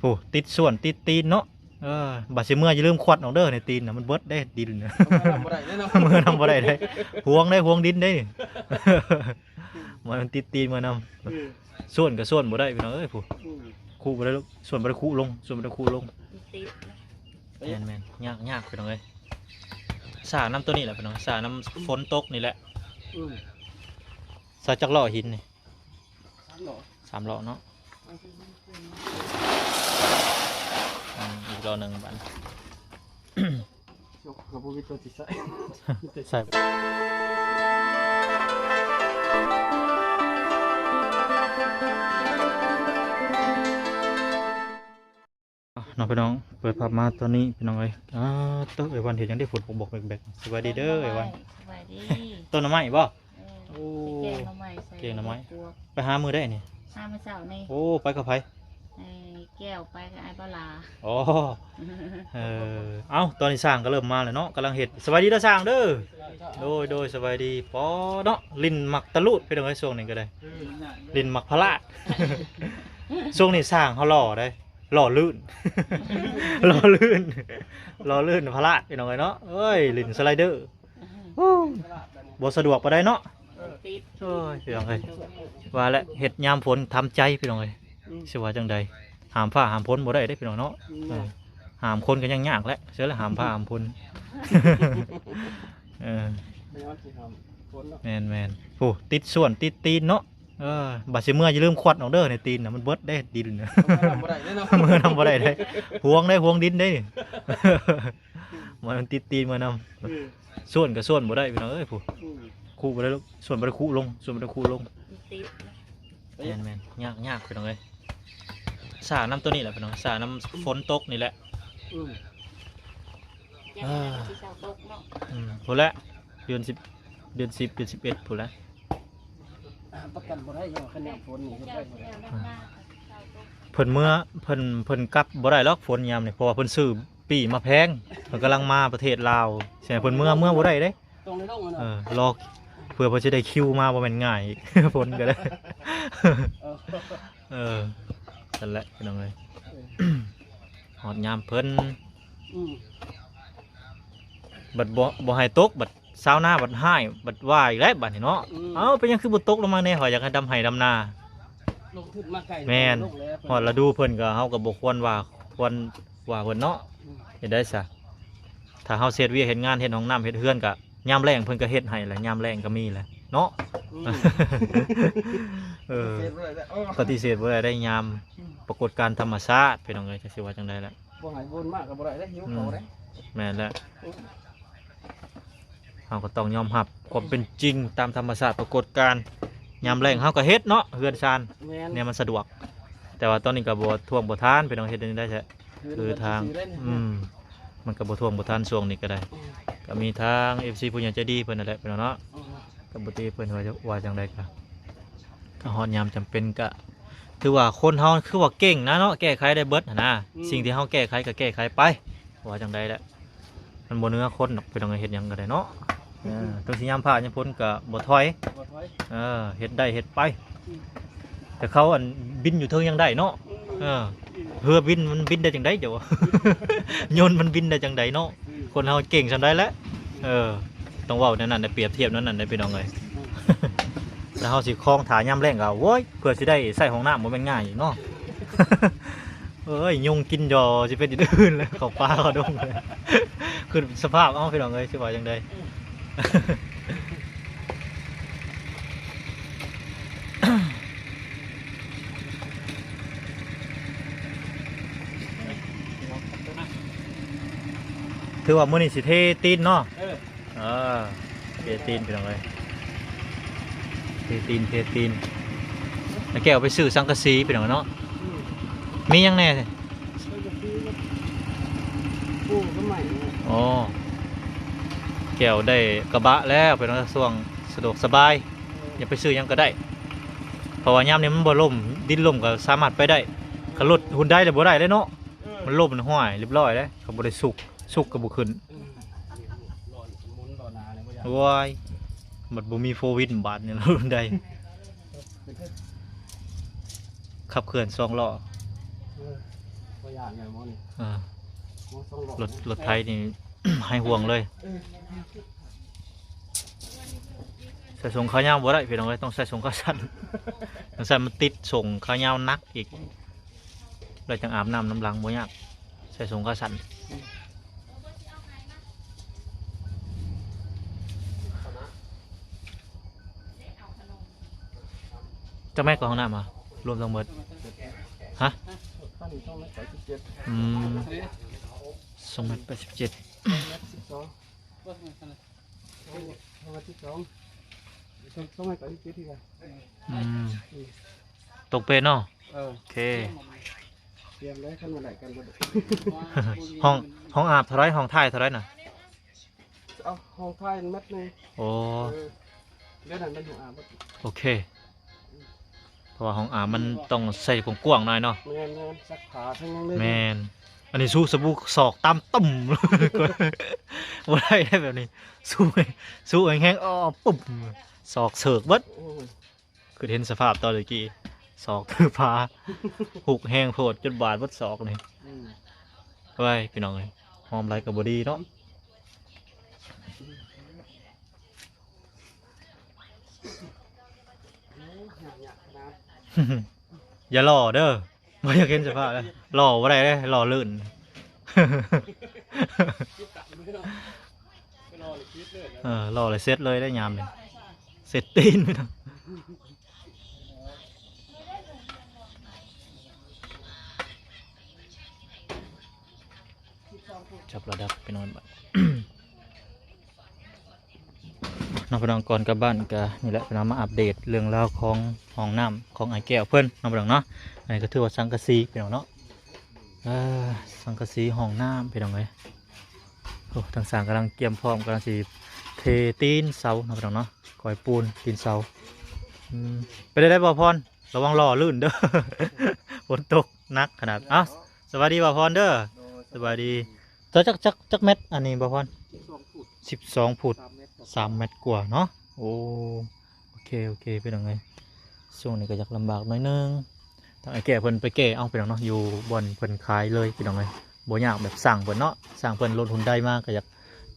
ໂອ້ ຕິດສ້ວນຕິດຕີນເນາະ. ເອີ ບາດຊິເມືອຢ່າລືມຂວັດອອກເດີ ໃນຕີນນະ ມັນເບິດເດ້ດິນນະ. ເມືອນຳບໍ່ໄດ້ເດ້ເນາະ ເມືອນຳບໍ່ໄດ້ເດ້. ຫວງເດ້ ຫວງດິນເດ້. ມັນຕິດຕີນເມືອນຳ. ເອີ ສ້ວນກໍສ້ວນບໍ່ໄດ້ພີ່ນ້ອງເອີຍ. ຜູ້ ອືມ ຄຸບໍ່ໄດ້ລູກ ສ້ວນບໍ່ໄດ້ຄຸລົງ ສ້ວນບໍ່ໄດ້ຄຸລົງ. ມັນຕິດ. ແມ່ນໆ ຍາກໆ ພີ່ນ້ອງເອີຍ. ສານຳໂຕນີ້ແຫຼະພີ່ນ້ອງ ສານຳຝົນຕົກນີ້ແຫຼະ. ອືມ ສາຈັກລໍ້ຫີນນີ້? ສາມລໍ້ ສາມລໍ້ເນາະ. ອືມ ອີກລໍ້ໜຶ່ງບາດ ເຮົາບໍ່ມີຕົວຊິໃຊ້ ໃສ່. ເນາະພີ່ນ້ອງ ເປີດພາບມາຕອນນີ້ພີ່ນ້ອງເອີຍ. ອ່າ ໂຕ ເອື້ອຍວັນເຮັດຫຍັງເດ້ ຝົນບອກໆແບກໆ? ສະບາຍດີເດີເອື້ອຍວັນ. ສະບາຍດີ. ຕົ້ນໜໍ່ໄມ້ບໍ່? ເອີ ໂອ້ ແກງໜໍ່ໄມ້ໃສ່ ແກງໜໍ່ໄມ້ ບວກ ໄປຫາມື້ໃດນີ້? ຫາມື້ເຊົ້ານີ້. ໂອ້ ໄປກັບໃຜ? ໄອ້ແກ້ວ ໄປກັບອ້າຍປາຫຼາ. ອໍ ເອີ ເອົ້າ ຕອນນີ້ຊ່າງກໍເລີ່ມມາແລ້ວເນາະ ກຳລັງເຮັດ. ສະບາຍດີເດີຊ່າງເດີ. ໂດຍໆ ສະບາຍດີ. ປໍເນາະ ຫຼິ້ນໝາກຕະລູດພີ່ນ້ອງເອີຍ ຊ່ວງນີ້ກໍໄດ້ ຫຼິ້ນໝາກພະລາດ. ຊ່ວງນີ້ຊ່າງເຮົາຫຼໍ່ເດ້ ຫຼໍ່ລື່ນ ຫຼໍ່ລື່ນ ຫຼໍ່ລື່ນພະລາດພີ່ນ້ອງເອີຍເນາະ. ເອີຍ ຫຼິ້ນສະໄລເດີ ໂອ້ ບໍ່ສະດວກປານໃດເນາະ. ເອີ ຕິດ. ໂອ້ຍ ພີ່ນ້ອງເອີຍ ວ່າແຫຼະ ເຮັດຍາມຝົນທຳໃຈພີ່ນ້ອງເອີຍ. ອືມ ຊິວ່າຈັ່ງໃດ ຫ້າມຟ້າຫ້າມຝົນບໍ່ໄດ້ເດ້ພີ່ນ້ອງເນາະ. ອືມ ເອີ ຫ້າມຄົນກໍຍັງຍາກແຫຼະ ເສຍແລ້ວຫ້າມຟ້າຫ້າມຝົນ. ເອີ ແມ່ນໆ ໂອ້ ຕິດສ້ວນຕິດຕີນເນາະ. ເອີ ບາດຊິເມືອຢ່າລືມຂວັດອອກເດີ ໃນຕີນນະ ມັນເບິດເດ້ດິນນະ. ເມືອນຳບໍ່ໄດ້ເດ້ເນາະ ເມືອນຳບໍ່ໄດ້ເດ້. ຫວງເດ້ ຫວງດິນເດ້. ມັນຕິດຕີນເມືອນຳ. ເອີ ສ້ວນກໍສ້ວນບໍ່ໄດ້ພີ່ນ້ອງເອີຍ. ຜູ້ ອືມ ຄຸບໍ່ໄດ້ລູກ ສ້ວນບໍ່ໄດ້ຄຸລົງ ສ້ວນບໍ່ໄດ້ຄຸລົງ. ມັນຕິດ. ແມ່ນໆ ຍາກໆ ພີ່ນ້ອງເອີຍ. ສານຳໂຕນີ້ແຫຼະພີ່ນ້ອງ ສານຳຝົນຕົກນີ້ແຫຼະ. ອືມ ອ່າ ຊິເຊົາຕົກເນາະ. ອືມ ພຸ້ນແຫຼະ ເດືອນສິບ ເດືອນສິບ ເດືອນສິບເອັດພຸ້ນແຫຼະ. ປະກັນບໍ່ໄດ້ເນາະ ຄັນຍາມຝົນນີ້ເຮັດໄດ້ບໍ່ໄດ້. ເພິ່ນເມືອ ເພິ່ນ ເພິ່ນກັບບໍ່ໄດ້ດອກຝົນຍາມນີ້ ເພາະວ່າເພິ່ນຊື້ປີ້ມາແພງ ເພິ່ນກຳລັງມາປະເທດລາວ ຊິໃຫ້ເພິ່ນເມືອ ເມືອບໍ່ໄດ້ເດ້. ຕ້ອງໄດ້ລົງແລ້ວເນາະ. ເອີ ລໍເພື່ອເພິ່ນຊິໄດ້ຄິວມາ ບໍ່ແມ່ນງ່າຍອີກ ຝົນກໍໄດ້. ເອີ ເອີ ນັ້ນແຫຼະພີ່ນ້ອງເອີຍ. ເອີ ຮອດຍາມເພິ່ນ ອືມ ບັດບໍ່ ບໍ່ໃຫ້ຕົກ ບັດຊາວນາບັດຮ້າຍ ບັດວ່າອີກແລ້ວບາດນີ້ເນາະ. ອືມ ເອົ້າ ເປັນຫຍັງຄືບໍ່ຕົກລົງມາແດ່ ຂ້ອຍຢາກໃຫ້ດຳໄຮ່ດຳນາ. ລົງທຶນມາໄກ ແມ່ນ ຮອດລະດູເພິ່ນກໍ ເຮົາກໍບໍ່ຄວນວ່າ ຄວນວ່າເພິ່ນເນາະ. ອືມ ເຮັດໄດ້ຊະ ຖ້າເຮົາເຮັດວຽກເຮັດງານ ເຮັດຫ້ອງນ້ຳເຮັດເຮືອນກໍ ຍາມແລ້ງເພິ່ນກໍເຮັດໃຫ້ແຫຼະ ຍາມແລ້ງກໍມີແຫຼະເນາະ. ອືມ ເອີ ປະຕິເສດບໍ່ໄດ້ແຫຼະ ປະຕິເສດບໍ່ໄດ້ໄດ້ຍາມ ອືມ ປາກົດການທຳມະຊາດ ພີ່ນ້ອງເອີຍ ຈັກຊິວ່າຈັ່ງໃດລະ. ບໍ່ໃຫ້ໂດນມາກໍບໍ່ໄດ້ເດ້ ຫິວເຂົ້າເດ້. ອືມ ແມ່ນແຫຼະ. ອືມ ເຮົາກໍຕ້ອງຍອມຮັບຄວາມເປັນຈິງຕາມທຳມະຊາດປາກົດການ. ຍາມແລ້ງເຮົາກໍເຮັດເນາະ ເຮືອນຊານ ແມ່ນ ແນວມັນສະດວກ. ແຕ່ວ່າຕອນນີ້ກໍບໍ່ຖ້ວງບໍ່ທານ ພີ່ນ້ອງ ເຮັດແນວໃດແທ້ ຄືທາງ ອືມ ມັນກໍບໍ່ຖ້ວງບໍ່ທານຊ່ວງນີ້ກໍໄດ້. ອືມ ກໍມີທາງເອັຟຊີຜູ້ໃຫຍ່ໃຈດີເພິ່ນນັ້ນແຫຼະ ພີ່ນ້ອງເນາະ. ອືມ ກໍບໍ່ຕິເພິ່ນວ່າ ວ່າຈັ່ງໃດກໍ ກໍຮອດຍາມຈຳເປັນ ກໍຖືວ່າຄົນເຮົາຄືວ່າເກັ່ງນະເນາະ ແກ້ໄຂໄດ້ເບິດຫັ້ນນະ. ອືມ ສິ່ງທີ່ເຮົາແກ້ໄຂກໍແກ້ໄຂໄປ ວ່າຈັ່ງໃດແຫຼະ ມັນບໍ່ເໜືອຄົນດອກ ພີ່ນ້ອງເອີຍ ເຮັດຫຍັງກໍໄດ້ເນາະ. ເອີ ເຖິງຊິຍາມຟ້າຍາມຝົນກໍບໍ່ຖອຍ ບໍ່ຖອຍ. ເອີ ເຮັດໄດ້ເຮັດໄປ. ອືມ ແຕ່ເຂົາອັນບິນຢູ່ເທິງຍັງໄດ້ເນາະ. ອືມ ເອີ ອືມ ເຮືອບິນມັນບິນໄດ້ຈັ່ງໃດເຈົ້າ ຍົນມັນບິນໄດ້ຈັ່ງໃດເນາະ. ອືມ ຄົນເຮົາເກັ່ງສ່ຳໃດແຫຼະ. ເອີ ຕ້ອງເວົ້າແນວນັ້ນ ໄດ້ປຽບທຽບແນວນັ້ນເດ້ ພີ່ນ້ອງເອີຍ. ອືມ ແລ້ວເຮົາຊິຄອງຖ້າຍາມແລ້ງກໍ ໂອ້ຍ ເພື່ອຊິໄດ້ໃຊ້ຫ້ອງນ້ຳບໍ່ແມ່ນງ່າຍອີກເນາະ. ເອີຍ ຍຸງກິນຢໍຊິເປັນອື່ນໆແລ້ວ ເຂົ້າປ່າເຂົ້າດົງແລ້ວ. ຄືສະພາບເອົາ ພີ່ນ້ອງເອີຍ ຊິວ່າຈັ່ງໃດ. ຖືວ່າມື້ນີ້ຊິເທຕີນເນາະ. ເອີ ເອີ ເທຕີນ ພີ່ນ້ອງເອີຍ ເທຕີນ ເທຕີນ. ແລ້ວແກເອົາໄປຊື້ສັງກະສີ ພີ່ນ້ອງເນາະ. ອືມ ມີຫຍັງແດ່? ໂອ້ ແກໄດ້ກະບະແລ້ວ ພີ່ນ້ອງ ຊ່ວງສະດວກສະບາຍ. ເອີ ຢາກໄປຊື້ຫຍັງກໍໄດ້ ເພາະວ່າຍາມນີ້ມັນບໍ່ລົ້ມ ດິນລົ້ມກໍສາມາດໄປໄດ້. ຄັນລົດຮຸນໄດແລ້ວບໍ່ໄດ້ເດ້ເນາະ. ເອີ ມັນລົ້ມ ມັນຫ້ວຍ ຮຽບຮ້ອຍເດ້ ເຂົາບໍ່ໄດ້ສຸກ ສຸກກໍບໍ່ຂຶ້ນ. ອືມ ໂອ້ຍ ບັດບໍ່ມີໂຟວິນບາດນີ້ ລຸ້ນໃດ ຂັບເຄື່ອນສອງລໍ້. ເອີ ບໍ່ຢ້ານແມ່ນບໍ່ນີ້? ອ່າ ໂອ້ ສອງດອກ ລົດ ລົດໄຖນີ້ ຫາຍຫ່ວງເລີຍ. ເອີ ໃສ່ສົ້ງຂາຍາວບໍ່ໄດ້ພີ່ນ້ອງເອີຍ, ຕ້ອງໃສ່ສົ້ງຂາສັ້ນ. ຕ້ອງໃສ່ ມັນຕິດສົ້ງຂາຍາວໜັກອີກ, ແລ້ວຈັ່ງອາບນ້ຳນຳຫຼັງບໍ່ຍາກ. ໃສ່ສົ້ງຂາສັ້ນ. ຈັກແມັດກໍຫ້ອງນ້ຳ ຮວມທັງໝົດ? ຮະ? ອືມ ສອງແມັດແປດສິບເຈັດ. ສອງແມັດສິບສອງ ສອງແມັດສິບສອງ ສອງແມັດແປດສິບເຈັດຄືກັນ. ອືມ ຕົງເປະເນາະ. ເອີ ໂອເຄ ຕຽມໄດ້ ຄັນວ່າໄດ້ກັນບໍ່ໄດ້. ຫ້ອງ ຫ້ອງອາບເທົ່າໃດ? ຫ້ອງທ້າຍເທົ່າໃດນະ? ເອົາຫ້ອງທ້າຍແມັດໜຶ່ງ. ໂອ້ ເອີ ເລື່ອງນັ້ນແມ່ນຫ້ອງອາບເບິດ. ໂອເຄ ເພາະວ່າຫ້ອງອາບມັນຕ້ອງໃສ່ກວ້າງໆໜ້ອຍເນາະ. ແມ່ນໆ ຊັກຜ້າທັງຫຍັງເລີຍ. ແມ່ນ ອັນນີ້ຊູສະບູສອກຕຳຕຶ້ມ ບໍ່ໄດ້ແບບນີ້. ຊູ ຊູແຮງໆ ອ້ອ ປຶ້ມ ສອກເສີກເບິດ. ໂອ້ຍ ຄືເຫັນສະພາບຕອນຕະກີ້ ສອກຖືພາ ຮຸກແຮງໂພດ ຈົນບາດເບິດສອກນີ້. ອືມ ເອີຍ ພີ່ນ້ອງເອີຍ ຫອມຫຼາຍກໍບໍ່ດີເນາະ. ຢ່າຫຼໍ່ເດີ ບໍ່ຢາກເຫັນສະພາບເດີ. ຫຼໍ່ບໍ່ໄດ້ເດ້ ຫຼໍ່ລື່ນ. ເອີ ຫຼໍ່ແລ້ວເສັດເລີຍໄດ້ຍາມນີ້ ເສັດຕີນພີ່ນ້ອງ. ຈັບລະດັບໄປນອນບາດ ເນາະພີ່ນ້ອງ. ກ່ອນກັບບ້ານກະນີ້ແຫຼະພີ່ນ້ອງ ມາອັບເດດເລື່ອງລາວຂອງຫ້ອງນ້ຳຂອງອ້າຍແກ້ວເພິ່ນເນາະພີ່ນ້ອງເນາະ. ອັນນີ້ກໍຖືວ່າສັງກະສີພີ່ນ້ອງເນາະ. ເອີ ສັງກະສີຫ້ອງນ້ຳພີ່ນ້ອງເອີຍ. ໂອ້ ທາງຊ່າງກຳລັງກຽມພ້ອມ ກຳລັງຊິເທຕີນເສົາເນາະພີ່ນ້ອງເນາະ, ກອຍປູນຕີນເສົາ. ອືມ ເປັນໄດ້ບໍ່ພອນ? ລະວັງຫຼໍ່ລື່ນເດີ ຝົນຕົກໜັກຂະໜາດ. ເອົ້າ ສະບາຍດີບ່າວພອນເດີ. ໂດຍ ສະບາຍດີ. ຈັກ ຈັກ ຈັກແມັດອັນນີ້ບ່າວພອນ? ສິບສອງຟຸດ ສິບສອງຟຸດ ສາມແມັດ ສາມແມັດກວ່າເນາະ. ໂອ້ ໂອເຄ ໂອເຄ ພີ່ນ້ອງເອີຍ. ຊ່ວງນີ້ກໍຢາກລຳບາກໜ້ອຍໜຶ່ງ ທາງອ້າຍແກ້ວເພິ່ນໄປແກ່ເອົາພີ່ນ້ອງເນາະ ຢູ່ບ່ອນເພິ່ນຂາຍເລີຍພີ່ນ້ອງເອີຍ. ບໍ່ຍາກແບບຊ່າງເພິ່ນເນາະ, ຊ່າງເພິ່ນລົດຮຸນໄດມາກໍຢາກ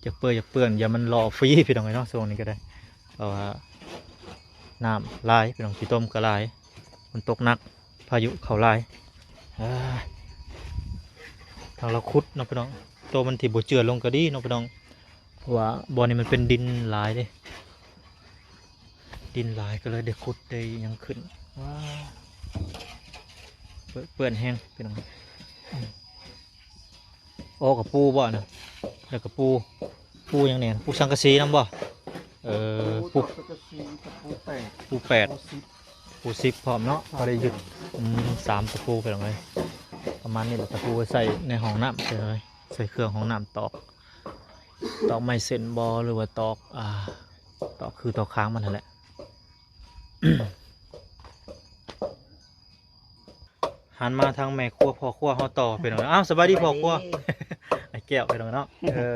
ຢາກເປື້ອນ ຢາກເປື້ອນ ຢ່າມັນຫຼໍ່ຟຣີພີ່ນ້ອງເອີຍເນາະ. ຊ່ວງນີ້ກໍໄດ້ ເພາະວ່າ ນ້ຳຫຼາຍພີ່ນ້ອງ, ຂີ້ຕົມກໍຫຼາຍ, ຝົນຕົກໜັກ, ພາຍຸເຂົ້າຫຼາຍ. ເອີ ທາງລາວຂຸດເນາະພີ່ນ້ອງ, ໂຕມັນທີ່ບໍ່ເຈື່ອນລົງກໍດີເນາະພີ່ນ້ອງ, ເພາະວ່າບ່ອນນີ້ມັນເປັນດິນຫຼາຍເດ້, ດິນຫຼາຍກໍເລີຍໄດ້ຂຸດໄດ້ຫຍັງຂຶ້ນ. ວ້າ ເປື້ອນ ເປື້ອນແຮງພີ່ນ້ອງ. ອໍ ກະປູບໍ່ນະ? ແລ້ວກະປູ ປູຫຍັງແດ່? ປູສັງກະສີນຳບໍ່? ເອີ ປູ ປູສັງກະສີກັບປູແປດ ປູແປດ ປູສິບ ປູສິບພ້ອມເນາະ. ພໍໄດ້ຍຶດ ອືມ ສາມຕະປູພີ່ນ້ອງເອີຍ. ປະມານນີ້ແຫຼະ ຕະປູໄວ້ໃສ່ໃນຫ້ອງນ້ຳພີ່ນ້ອງເອີຍ, ໃສ່ເຄື່ອງຫ້ອງນ້ຳ ຕອກ ຕອກໄມ້ເສັ້ນບໍ່ ຫຼືວ່າຕອກ ອ່າ ຕອກຄືຕອກຄາງມັນຫັ້ນແຫຼະ. ຫັນມາທາງແມ່ຄົວພໍ່ຄົວເຮົາຕໍ່ພີ່ນ້ອງ. ອ້າວ ສະບາຍດີພໍ່ຄົວ ສະບາຍດີ ອ້າຍແກ້ວພີ່ນ້ອງເນາະ. ເອີ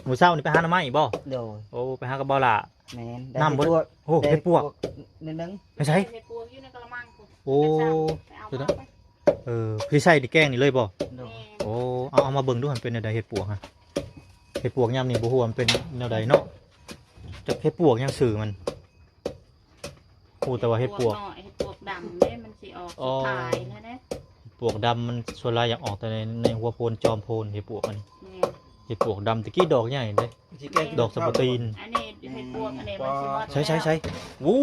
ມື້ເຊົ້ານີ້ໄປຫາໜໍ່ໄມ້ບໍ່? ໂດຍ ໂອ້ ໄປຫາກັບບ່າວຫຼ້າ. ແມ່ນ ນ້ຳບໍ່? ເຮັດປວກ ໂອ້ ເຮັດປວກ ເຮັດປວກ ນິດໜຶ່ງ. ໄປໃສ? ເຮັດປວກຢູ່ໃນກະລະມັງພຸ້ນ. ໂອ້ ໄປເອົາມາໄປ. ເອີ ພີ່ໃສ່ນີ້ແກງນີ້ເລີຍບໍ່? ໂດຍ ໂອ້ ເອົາ ເອົາມາເບິ່ງດູ ມັນເປັນແນວໃດເຫັດປວກຮະ? ເຫັດປວກຍາມນີ້ບໍ່ຮູ້ວ່າມັນເປັນແນວໃດເນາະ. ຈັກເຫັດປວກຫຍັງຊື່ມັນ? ຮູ້ແຕ່ວ່າເຫັດປວກ ເຫັດປວກເນາະ ເຫັດປວກດຳເດ້ ມັນຊິອອກ ອໍ ສຸດທ້າຍແລ້ວເດ້. ເຫັດປວກດຳມັນສ່ວນຫຼາຍຢາກອອກແຕ່ໃນ ໃນຫົວໂພນ ຈອມໂພນ ເຫັດປວກອັນນີ້. ແມ່ນ ເຫັດປວກດຳ ແຕ່ກີ້ດອກໃຫຍ່ເດ້ ຊິແກງ ດອກສະປະຕີນ. ອັນນີ້ເຫັດປວກ ອັນນີ້ມັນຊິໝົດແລ້ວ. ໃສໆໆ ໂອ້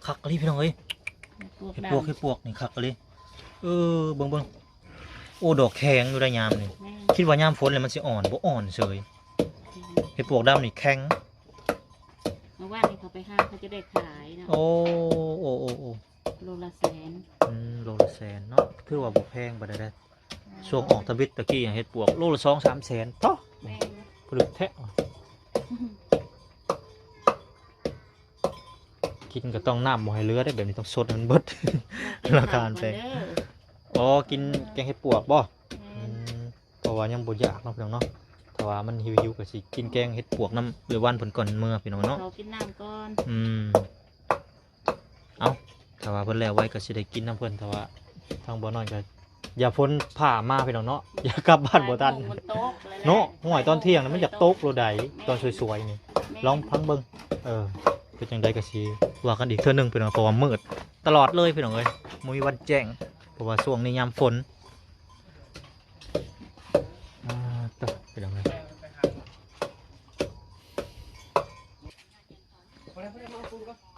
ຄັກອີ່ຫຼີພີ່ນ້ອງເອີຍ. ເຫັດປວກ ເຫັດປວກ ດຳ ເຫັດປວກນີ້ຄັກອີ່ຫຼີ. ເອີ ເບິ່ງໆ ໂອ້ ດອກແຂງຢູ່ໄດ໋ຍາມນີ້. ແມ່ນ ຄິດວ່າຍາມຝົນແລ້ວມັນຊິອ່ອນ ບໍ່ອ່ອນເສີຍ. ແມ່ນ ເຫັດປວກດຳນີ້ແຂງ. ເມື່ອວານນີ້ເຂົາໄປຫາ ເຂົາຈະໄດ້ຂາຍເນາະ. ໂອ້ ໂອ້ ໂອ້ ໂອ້ ໂລລະແສນ. ອືມ ໂລລະແສນເນາະ ຖືວ່າບໍ່ແພງປານໃດເດ້. ຊ່ວງອອກທຳອິດຕະກີ້ ເຫັດປວກໂລລະສອງສາມແສນ ເທາະ. ແມ່ນ ຜະລຶກແທ້. ກິນກໍຕ້ອງນ້ຳບໍ່ໃຫ້ເຫຼືອເດ້ ແບບນີ້ຕ້ອງຊົດໃຫ້ມັນເບິດ ລາຄາມັນແພງ. ອໍ ກິນແກງເຫັດປວກບໍ່? ແມ່ນ ອືມ ເພາະວ່າຍັງບໍ່ຢາກເນາະ ພີ່ນ້ອງເນາະ. ຖ້າວ່າມັນຫິວໆ ກໍຊິກິນແກງເຫັດປວກນຳເອື້ອຍວັນເພິ່ນກ່ອນເມືອ ພີ່ນ້ອງເນາະ. ຂໍກິນນ້ຳກ່ອນ. ອືມ ເອົ້າ ຖ້າວ່າເພິ່ນແລ້ວໄວກໍຊິໄດ້ກິນນຳເພິ່ນ, ຖ້າວ່າທາງບໍ່ນ້ອຍກໍ ຢ່າຝົນຟ້າມາພີ່ນ້ອງເນາະ ຢ່າກັບບ້ານບໍ່ທັນ ມັນຕົກແລ້ວແຫຼະ ເນາະ. ຫ້ວຍ ຕອນທ່ຽງນີ້ມັນຢາກຕົກໂລດໃດ ຕອນສວຍໆນີ້ ແມ່ນ ລອງຟັງເບິ່ງ. ເອີ ເປັນຈັ່ງໃດກໍຊິວ່າກັນອີກເທື່ອໜຶ່ງພີ່ນ້ອງ ເພາະວ່າມືດຕະຫຼອດເລີຍພີ່ນ້ອງເອີຍ ບໍ່ມີວັນແຈ້ງ ເພາະວ່າຊ່ວງນີ້ຍາມຝົນ. ອ່າ ຕະ ພີ່ນ້ອງເອີຍ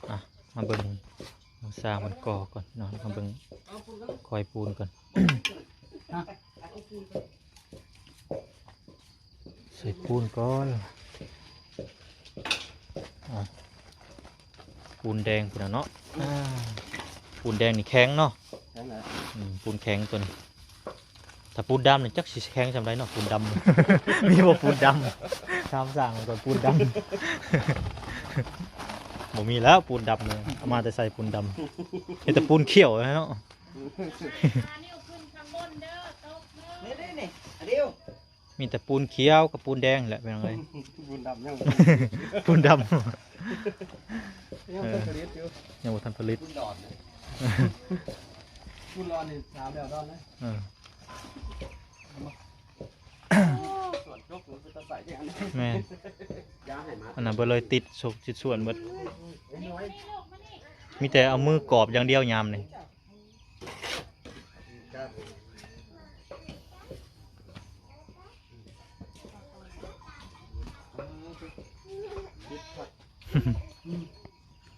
ອ່ະ ມາເບິ່ງ ມາສ້າງມັນກໍ່ກ່ອນເນາະ ມາເບິ່ງ ຄ່ອຍປູນກ່ອນ ໃສ່ປູນກ່ອນ. ອ່ະ ປູນແດງພຸ້ນນະເນາະ. ອ່າ ປູນແດງນີ້ແຂງເນາະ ແຂງແຫຼະ. ອືມ ປູນແຂງຕົວນີ້ ຖ້າປູນດຳນີ້ຈັກຊິແຂງສ່ຳໃດເນາະ ປູນດຳ ມີບໍ່ປູນດຳ? ຖາມຊ່າງກ່ອນ ປູນດຳ ບໍ່ມີແລ້ວ ປູນດຳນີ້ ເອົາມາແຕ່ໃສ ປູນດຳ ມີແຕ່ປູນຂຽວເນາະ. ນີ້ໆ ນີ້ ດຽວ ມີແຕ່ປູນຂຽວກັບປູນແດງແຫຼະ ພີ່ນ້ອງເອີຍ. ປູນດຳຍັງ ປູນດຳ ຍັງບໍ່ທັນຜະລິດຢູ່ ຍັງບໍ່ທັນຜະລິດ. ປູນດອນ ປູນດອນນີ້ຖາມແລ້ວດອນນະ. ເອີ ສ່ວນຈົກມັນເປັນຕາໃສ່ເດ້ ແມ່ນ ອັນນັ້ນເບິດເລີຍ ຕິດສົກຕິດສ່ວນເບິດ ມີແຕ່ເອົາມືກອບຢ່າງດຽວຍາມນີ້.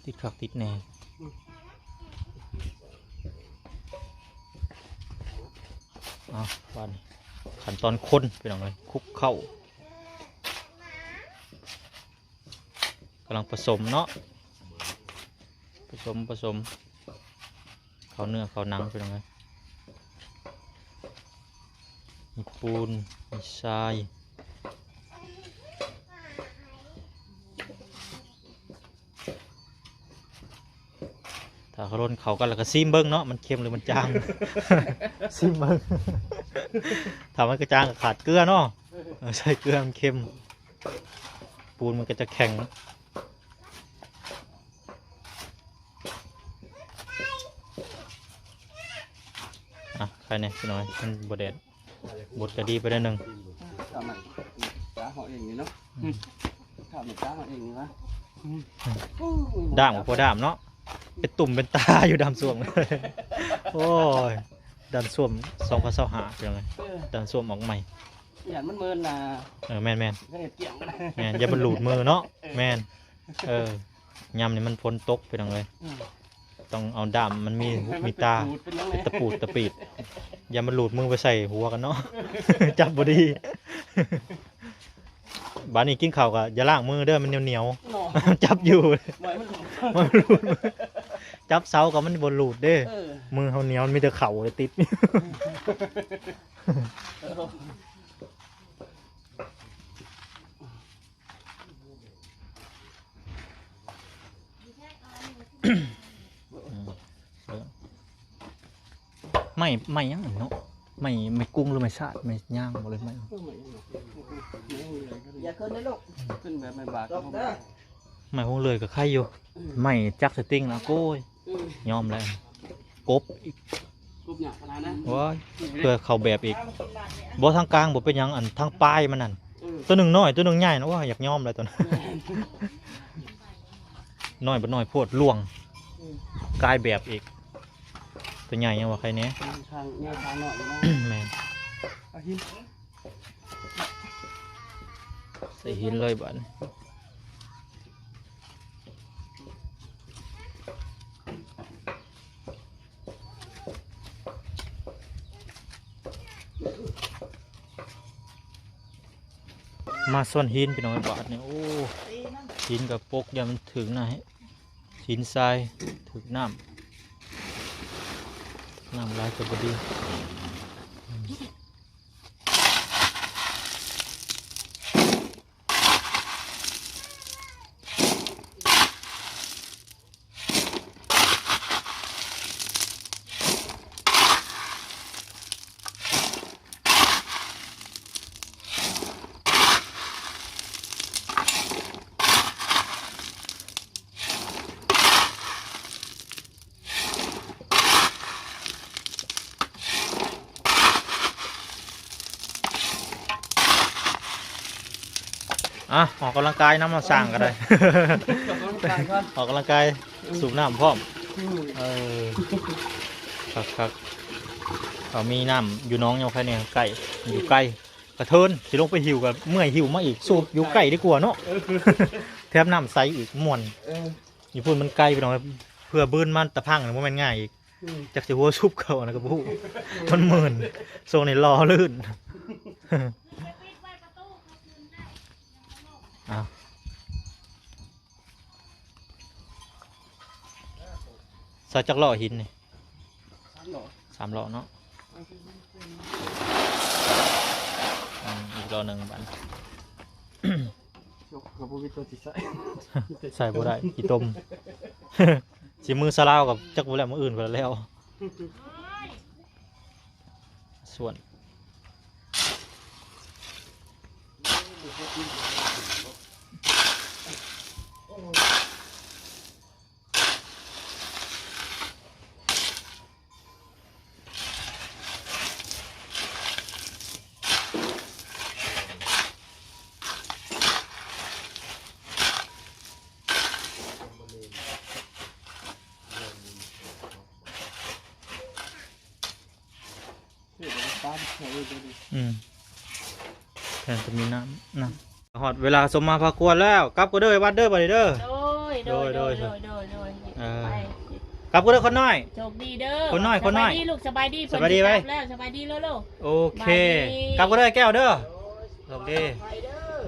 ຕິດຄັກຕິດແນ່. ເອົາ ບາດນີ້ຂັ້ນຕອນຄົນ ພີ່ນ້ອງເອີຍ ຄຸກເຂົ້າ ກຳລັງປະສົມເນາະ ປະສົມ ປະສົມ ເຂົ້າເນື້ອເຂົ້າໜັງ ພີ່ນ້ອງເອີຍ. ມີປູນ ມີຊາຍ ຖ້າເຂົ້າລົນເຂົ້າກັນແລ້ວກໍຊີມເບິ່ງເນາະ ມັນເຄັມຫຼືມັນຈາງ ຊີມເບິ່ງ ຖ້າມັນກະຈາງກໍຂາດເກືອເນາະ. ເອີ ໃສ່ເກືອ ມັນເຄັມ ປູນມັນກໍຈະແຂງ. ອ່ະ ໃຄແດ່ ພີ່ນ້ອງ ມັນບໍ່ແດດ ບົດກໍດີໄປໜ້ອຍໜຶ່ງ. ຂ້າວມັນຈ້າເຮົາເອງນີ້ເນາະ ອືມ ຂ້າວມັນຈ້າເຮົາເອງນີ້ນະ. ອືມ ດ້າມກໍພໍດ້າມເນາະ ເປັນຕຸ່ມເປັນຕາຢູ່ ດ້າມສ້ວມ. ໂອ້ຍ ດ້າມສ້ວມສອງພັນຊາວຫ້າ ພີ່ນ້ອງເອີຍ ເອີ ດ້າມສ້ວມອອກໃໝ່. ຢ້ານມັນເມີນນະ. ເອີ ແມ່ນໆ ເຮັດກຽງກໍໄດ້ ແມ່ນ ຢ່າມັນຫຼູດມືເນາະ. ເອີ ແມ່ນ ເອີ ຍາມນີ້ມັນຝົນຕົກ ພີ່ນ້ອງເອີຍ ອືມ ຕ້ອງເອົາດ້າມ ມັນມີຫູມີຕາ ມັນເປັນຂູດເປັນຫຍັງ ເປັນຕະປູດຕະປີດ ຢ່າມັນຫຼູດມືໄປໃສ່ຫົວກັນເນາະ ຈັບບໍ່ດີ. ບາດນີ້ກິນເຂົ້າກໍຢ່າລ້າງມືເດີ ມັນໜຽວໆ ເນາະ ຈັບຢູ່ ບໍ່ໃຫ້ມັນຫຼູດ ບໍ່ໃຫ້ມັນຫຼູດ ຈັບເສົາກໍມັນບໍ່ຫຼູດເດ້. ເອີ ມືເຮົາໜຽວ ມີແຕ່ເຂົ້າຕິດ. ເອີ ອືມ ເອີ ໄມ້ ໄມ້ຫຍັງເນາະ ໄມ້ ໄມ້ກຸ້ງ ຫຼືໄມ້ຊາດ ໄມ້ຍາງບໍ່ເລີຍ ໄມ້ ຢ່າຂຶ້ນເດີລູກ ຂຶ້ນແບບໄມ້ບາດ ຕົກເດີ. ໄມ້ຫົງເລື່ອຍກໍໄຄຢູ່ ອືມ ໄມ້ຈັກສະຕິງນະ ໂອ້ຍ ອືມ ຍອມແລ້ວ ກົບອີກ ກົບຍາກຂະໜາດນັ້ນ ໂອ້ຍ ເພື່ອເຂົ້າແບບອີກ. ບໍ່ ທາງກາງບໍ່ເປັນຫຍັງ ອັນທາງປາຍມັນນັ້ນ ເອີ ຕົວໜຶ່ງນ້ອຍ ຕົວໜຶ່ງໃຫຍ່ນະ ໂອ້ຍ ຢາກຍອມແລ້ວຕົວນັ້ນ ນ້ອຍບໍ່ນ້ອຍໂພດ ລ່ວງ ອືມ ກາຍແບບອີກ. ຕົວໃຫຍ່ຍັງວ່າໄຄແດ່ ທາງ ແນວທາງນ້ອຍຢູ່ນະ. ແມ່ນ ເອົາຫີນ ໃສ່ຫີນເລີຍບາດນີ້. ມາສ່ວນຫີນ ພີ່ນ້ອງ ບາດນີ້ ໂອ້ ຫີນກໍປົກ ຢ້ານມັນຖືກນະ ຫີນຊາຍຖືກນ້ຳ ນ້ຳຫຼາຍກໍບໍ່ດີ. ເ ອ່ະ ອອກກຳລັງກາຍນຳ ມາສ້າງກໍໄດ້ ອອກກຳລັງກາຍກ່ອນ ອອກກຳລັງກາຍ ອືມ ສູບນ້ຳພ້ອມ ອືມ ເອີ ຄັກໆ ເຂົາມີນ້ຳຢູ່ໜອງ ຍັງໃຄແດ່ ໃກ້ ຢູ່ໄກ ກະເທີນ ຊິລົງໄປຫິ້ວ ກໍເມື່ອຍຫິ້ວມາອີກ ສູບຢູ່ໃກ້ດີກວ່າເນາະ ເອີ ແຖມນ້ຳໃສອີກ ມ່ວນ ເອີ ຢູ່ພຸ້ນມັນໄກ ພີ່ນ້ອງ ເພື່ອບືນມາຕະພັງ ບໍ່ແມ່ນງ່າຍອີກ ອືມ ຈັກຊິຫົວຊຸບເຂົ້າອັນນັ້ນກໍບໍ່ຮູ້ ມັນມື່ນ ຊ່ວງນີ້ຫຼໍ່ລື່ນ ອ້າວ ໃສ່ຈັກລໍ້ຫີນນີ້? ສາມລໍ້ ສາມລໍ້ເນາະ ອືມ ອີກລໍ້ໜຶ່ງບາດ ກໍບໍ່ມີຕົວຊິໃສ່ ໃສ່ບໍ່ໄດ້ ຂີ້ຕົມ ຊິມືສາລາວກໍຈັກບໍ່ແລ້ວ ມື້ອື່ນພຸ້ນແລ້ວ ສ່ວນ ອືມ ແທນຈະມີນ້ຳນະ ຮອດເວລາສົມມາພາຄວນແລ້ວ ກັບກັນເດີ ໄອ້ວັດເດີ ບາດນີ້ເດີ ໂດຍ ໂດຍ ໂດຍ ໂດຍ ໂດຍ ເອີ ໄປ ກັບກັນເດີ ຄົນນ້ອຍ ໂຊກດີເດີ ຄົນນ້ອຍ ຄົນນ້ອຍ ສະບາຍດີລູກ ສະບາຍດີ ສະບາຍດີໄວ້ ເພິ່ນຊິກັບແລ້ວ ສະບາຍດີເດີລູກ ໂອເຄ ສະບາຍດີ ກັບກັນເດີ ແກ້ວເດີ ໂຊກດີ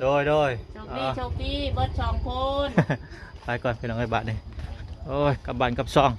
ໂດຍ ໂດຍ ໂຊກດີ ອ່າ ໂຊກດີ ເບິດສອງຄົນ ໄປກ່ອນ ພີ່ນ້ອງເອີຍ ບາດນີ້ ໂອ້ຍ ກັບບ້ານກັບຊ່ອງ.